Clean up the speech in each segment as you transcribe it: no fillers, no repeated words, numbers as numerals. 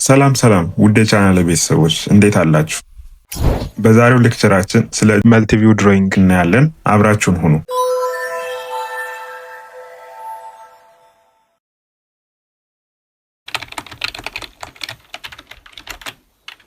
ሰላም ሰላም ውድ የቻናል ቤተሰቦች እንዴት አላችሁ? በዛሬው lecture ኣችን ስለ multiview drawing እናያለን። አብራችሁን ሁኑ።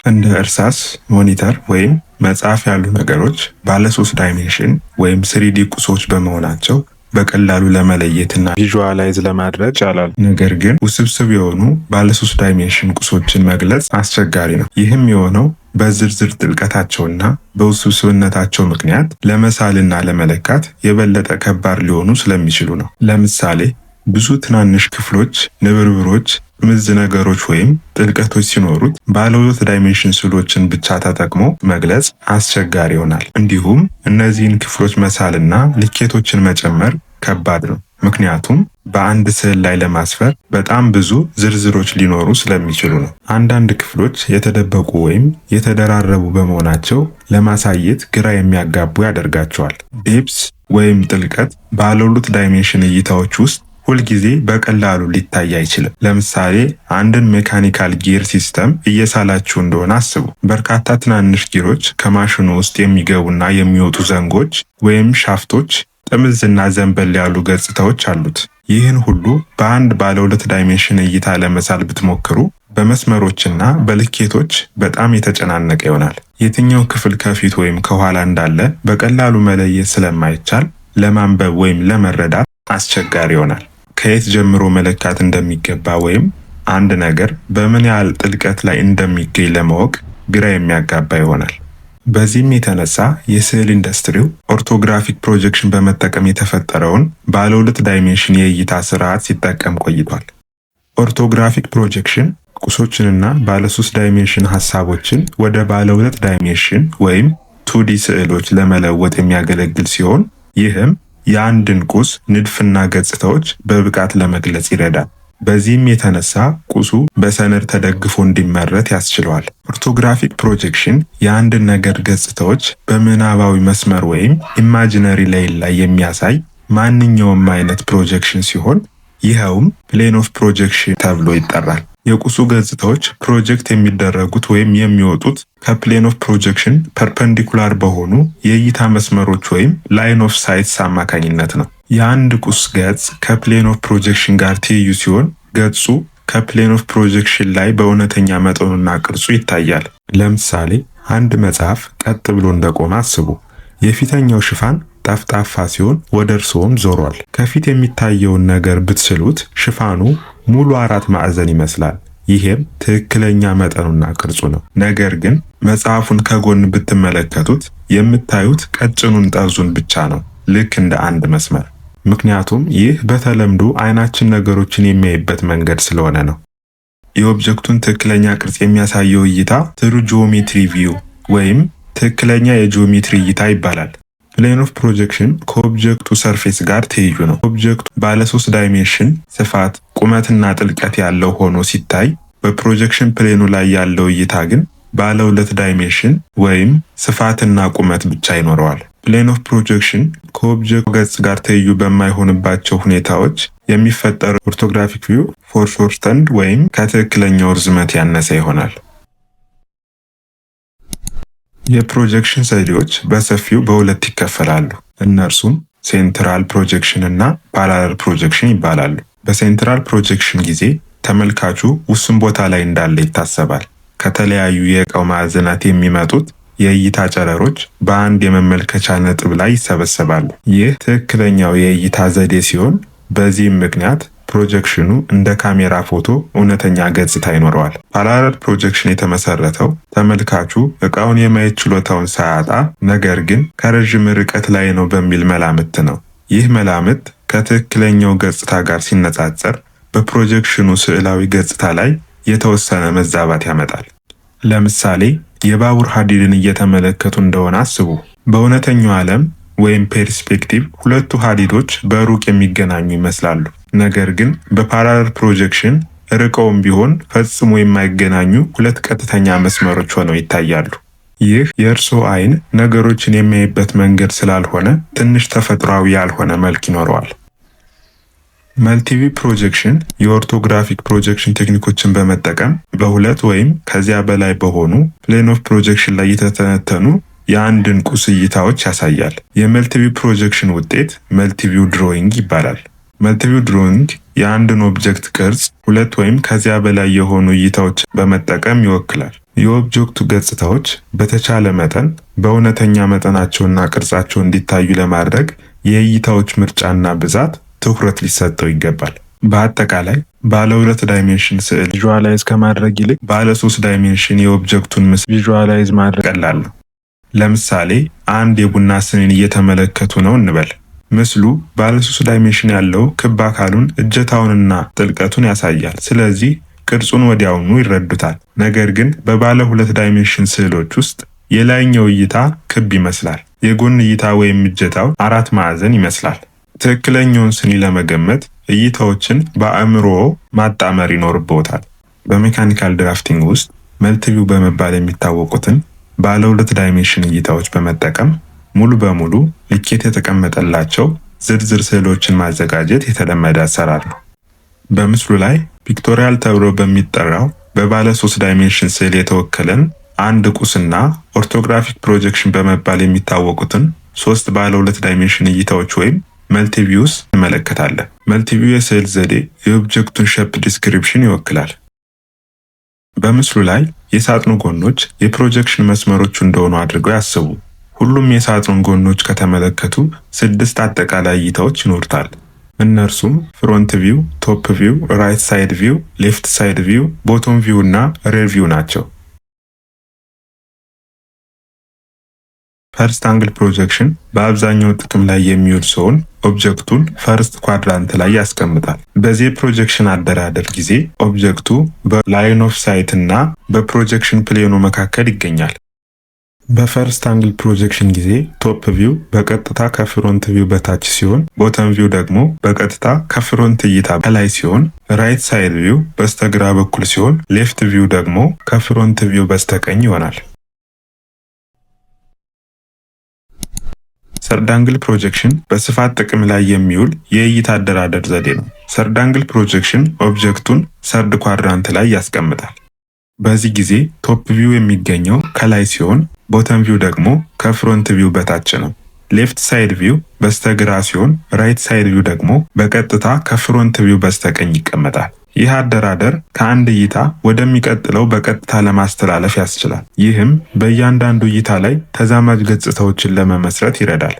እንደ እርሳስ፣ monitor ወይም መጽሐፍ ያሉ ነገሮች ባለ ሶስት dimension ወይም 3D ቁሶች በመሆናቸው በቀላሉ ለመለየትና visualize ለማድረግ ይቻላል። ነገር ግን ውስብስብ የሆኑ ባለሶስት dimension ቁሶችን መግለጽ አስቸጋሪ ነው። ይህም የሆነው በዝርዝር ጥልቀታቸውና በውስብስብነታቸው ምክንያት ለመሳልና ለመለካት የበለጠ ከባድ ሊሆኑ ስለሚችሉ ነው። ለምሳሌ ብዙ ትናንሽ ክፍሎች፣ ንብርብሮች፣ ጥምዝ ነገሮች ወይም ጥልቀቶች ሲኖሩት ባለ ሁለት dimension ስዕሎችን ብቻ ተጠቅሞ መግለጽ አስቸጋሪ ይሆናል። እንዲሁም እነዚህን ክፍሎች መሳልና ልኬቶችን መጨመር ከባድ ነው። ምክንያቱም በአንድ ስዕል ላይ ለማስፈር በጣም ብዙ ዝርዝሮች ሊኖሩ ስለሚችሉ ነው። አንዳንድ ክፍሎች የተደበቁ ወይም የተደራረቡ በመሆናቸው ለማሳየት ግራ የሚያጋቡ ያደርጋቸዋል። Depth ወይም ጥልቀት ባለ ሁለት dimension እይታዎች ውስጥ ሁልጊዜ በቀላሉ ሊታይ አይችልም። ለምሳሌ አንድን mechanical gear system እየሳላችሁ እንደሆነ አስቡ። በርካታ ትናንሽ gear ኦች ከማሽኑ ውስጥ የሚገቡና የሚወጡ ዘንጎች ወይም shaft ኦች፣ ጥምዝና ዘንበል ያሉ ገጽታዎች አሉት። ይህን ሁሉ በአንድ ባለ ሁለት dimension እይታ ለመሳል ብትሞክሩ በመስመሮችና በልኬቶች በጣም የተጨናነቀ ይሆናል። የትኛው ክፍል ከፊት ወይም ከኋላ እንዳለ በቀላሉ መለየት ስለማይቻል ለማንበብ ወይም ለመረዳት አስቸጋሪ ይሆናል። ከየት ጀምሮ መለካት እንደሚገባ ወይም አንድ ነገር በምን ያህል ጥልቀት ላይ እንደሚገኝ ለማወቅ ግራ የሚያጋባ ይሆናል። በዚህም የተነሳ የስዕል ኢንዱስትሪው orthographic projection በመጠቀም የተፈጠረውን ባለ ሁለት dimension የእይታ ስርዓት ሲጠቀም ቆይቷል። Orthographic projection ቁሶችንና ባለ ሶስት dimension ሀሳቦችን ወደ ባለ ሁለት dimension ወይም 2D ስዕሎች ለመለወጥ የሚያገለግል ሲሆን ይህም የአንድን ቁስ ንድፍና ገጽታዎች በብቃት ለመግለጽ ይረዳል። በዚህም የተነሳ ቁሱ በሰነድ ተደግፎ እንዲመረት ያስችለዋል። Orthographic projection የአንድን ነገር ገጽታዎች በምናባዊ መስመር ወይም imaginary line ላይ የሚያሳይ ማንኛውም አይነት projection ሲሆን ይኸውም plane of projection ተብሎ ይጠራል። የቁሱ ገጽታዎች ፕሮጀክት የሚደረጉት ወይም የሚወጡት ከ plane of projection perpendicular በሆኑ የእይታ መስመሮች ወይም line of sights አማካኝነት ነው። የአንድ ቁስ ገጽ ከ plane of projection ጋር ትይዩ ሲሆን ገጹ ከ plane of projection ላይ በእውነተኛ መጠኑና ቅርጹ ይታያል። ለምሳሌ አንድ መጽሐፍ ቀጥ ብሎ እንደቆመ አስቡ። የፊተኛው ሽፋን ጠፍጣፋ ሲሆን ወደ እርስዎም ዞሯል። ከፊት የሚታየውን ነገር ብትስሉት ሽፋኑ ሙሉ አራት ማዕዘን ይመስላል። ይሄም ትክክለኛ መጠኑና ቅርጹ ነው። ነገር ግን መጽሐፉን ከጎን ብትመለከቱት የምታዩት ቀጭኑን ጠርዙን ብቻ ነው፣ ልክ እንደ አንድ መስመር። ምክንያቱም ይህ በተለምዶ አይናችን ነገሮችን የሚያይበት መንገድ ስለሆነ ነው። የ object ኡን ትክክለኛ ቅርጽ የሚያሳየው እይታ true geometry view ወይም ትክክለኛ የጂኦሜትሪ እይታ ይባላል። Plane of projection ከ object ኡ surface ጋር ትይዩ ነው። Object ኡ ባለ ሶስት dimension ስፋት፣ ቁመትና ጥልቀት ያለው ሆኖ ሲታይ በ projection plane ኡ ላይ ያለው እይታ ግን ባለ ሁለት dimension ወይም ስፋትና ቁመት ብቻ ይኖረዋል። Plane of projection ከ object ኡ ገጽ ጋር ትይዩ በማይሆንባቸው ሁኔታዎች የሚፈጠረው orthographic view foreshortened ወይም ከትክክለኛው ርዝመት ያነሰ ይሆናል። የ projection ዘዴዎች በሰፊው በሁለት ይከፈላሉ። እነርሱም central projection እና parallel projection ይባላሉ። በ central projection ጊዜ ተመልካቹ ውስን ቦታ ላይ እንዳለ ይታሰባል። ከተለያዩ የእቃው ማዕዘናት የሚመጡት የእይታ ጨረሮች በአንድ የመመልከቻ ነጥብ ላይ ይሰበሰባሉ። ይህ ትክክለኛው የእይታ ዘዴ ሲሆን በዚህም ምክንያት projection ኑ እንደ ካሜራ ፎቶ እውነተኛ ገጽታ ይኖረዋል። Parallel projection የተመሰረተው ተመልካቹ እቃውን የማየት ችሎታውን ሳያጣ ነገር ግን ከረዥም ርቀት ላይ ነው በሚል መላምት ነው። ይህ መላምት ከትክክለኛው ገጽታ ጋር ሲነጻጸር በ projection ኑ ስዕላዊ ገጽታ ላይ የተወሰነ መዛባት ያመጣል። ለምሳሌ የባቡር ሀዲድን እየተመለከቱ እንደሆነ አስቡ። በእውነተኛው ዓለም ወይም perspective ሁለቱ ሀዲዶች በሩቅ የሚገናኙ ይመስላሉ። ነገር ግን በ parallel projection ርቀውም ቢሆን ፈጽሞ የማይገናኙ ሁለት ቀጥተኛ መስመሮች ሆነው ይታያሉ። ይህ የእርስዎ አይን ነገሮችን የሚያይበት መንገድ ስላልሆነ ትንሽ ተፈጥሯዊ ያልሆነ መልክ ይኖረዋል። Multiview projection የ orthographic projection ቴክኒኮችን በመጠቀም በሁለት ወይም ከዚያ በላይ በሆኑ plane of projection ላይ የተተነተኑ የአንድን ቁስ እይታዎች ያሳያል። የ multiview projection ውጤት multiview drawing ይባላል። Multiview drawing የአንድን object ቅርጽ ሁለት ወይም ከዚያ በላይ የሆኑ እይታዎች በመጠቀም ይወክላል። የ object ኡ ገጽታዎች በተቻለ መጠን በእውነተኛ መጠናቸውና ቅርጻቸው እንዲታዩ ለማድረግ የእይታዎች ምርጫና ብዛት ትኩረት ሊሰጠው ይገባል። በአጠቃላይ ባለ ሁለት dimension ስዕል visualize ከማድረግ ይልቅ ባለ ሶስት dimension የ object ኡን ምስል visualize ማድረግ ቀላል ነው። ለምሳሌ አንድ የቡና ስኒን እየተመለከቱ ነው እንበል። ምስሉ ባለ ሶስት dimension ያለው ክብ አካሉን እጀታውንና ጥልቀቱን ያሳያል። ስለዚህ ቅርጹን ወዲያውኑ ይረዱታል። ነገር ግን በባለ ሁለት dimension ስዕሎች ውስጥ የላይኛው እይታ ክብ ይመስላል። የጎን እይታ ወይም እጀታው አራት ማዕዘን ይመስላል። ትክክለኛውን ስኒ ለመገመት እይታዎችን በአእምሮ ማጣመር ይኖርብዎታል። በ mechanical drafting ውስጥ multiview በመባል የሚታወቁትን ባለ ሁለት dimension እይታዎች በመጠቀም ሙሉ በሙሉ ልኬት የተቀመጠላቸው ዝርዝር ስዕሎችን ማዘጋጀት የተለመደ አሰራር ነው። በምስሉ ላይ pictorial ተብሎ በሚጠራው በባለ ሶስት dimension ስዕል የተወከለን አንድ ቁስና orthographic projection በመባል የሚታወቁትን ሶስት ባለ ሁለት dimension እይታዎች ወይም multiviews እንመለከታለን። Multiview የስዕል ዘዴ የ object ኡን shape description ይወክላል። በምስሉ ላይ የሳጥኑ ጎኖች የ projection መስመሮቹ እንደሆኑ አድርገው ያስቡ። ሁሉም የሳጥኑን ጎኖች ከተመለከቱ ስድስት አጠቃላይ እይታዎች ይኖሩታል። እነርሱም front view፣ top view፣ right side view፣ left side view፣ bottom view እና rear view ናቸው። First angle projection በአብዛኛው ጥቅም ላይ የሚውል ሲሆን object ኡን first quadrant ላይ ያስቀምጣል። በዚህ የ projection አደራደር ጊዜ object ኡ በ line of sight እና በ projection plane ኡ መካከል ይገኛል። በ first angle projection ጊዜ top view በቀጥታ ከ front view በታች ሲሆን፣ bottom view ደግሞ በቀጥታ ከ front እይታ በላይ ሲሆን፣ right side view በስተግራ በኩል ሲሆን፣ left view ደግሞ ከ front view በስተቀኝ ይሆናል። Third angle projection በስፋት ጥቅም ላይ የሚውል የእይታ አደራደር ዘዴ ነው። Third angle projection object ኡን third quadrant ላይ ያስቀምጣል። በዚህ ጊዜ top view የሚገኘው ከላይ ሲሆን bottom view ደግሞ ከ front view በታች ነው። Left side view በስተግራ ሲሆን right side view ደግሞ በቀጥታ ከ front view በስተቀኝ ይቀመጣል። ይህ አደራደር ከአንድ እይታ ወደሚቀጥለው በቀጥታ ለማስተላለፍ ያስችላል። ይህም በእያንዳንዱ እይታ ላይ ተዛማጅ ገጽታዎችን ለመመስረት ይረዳል።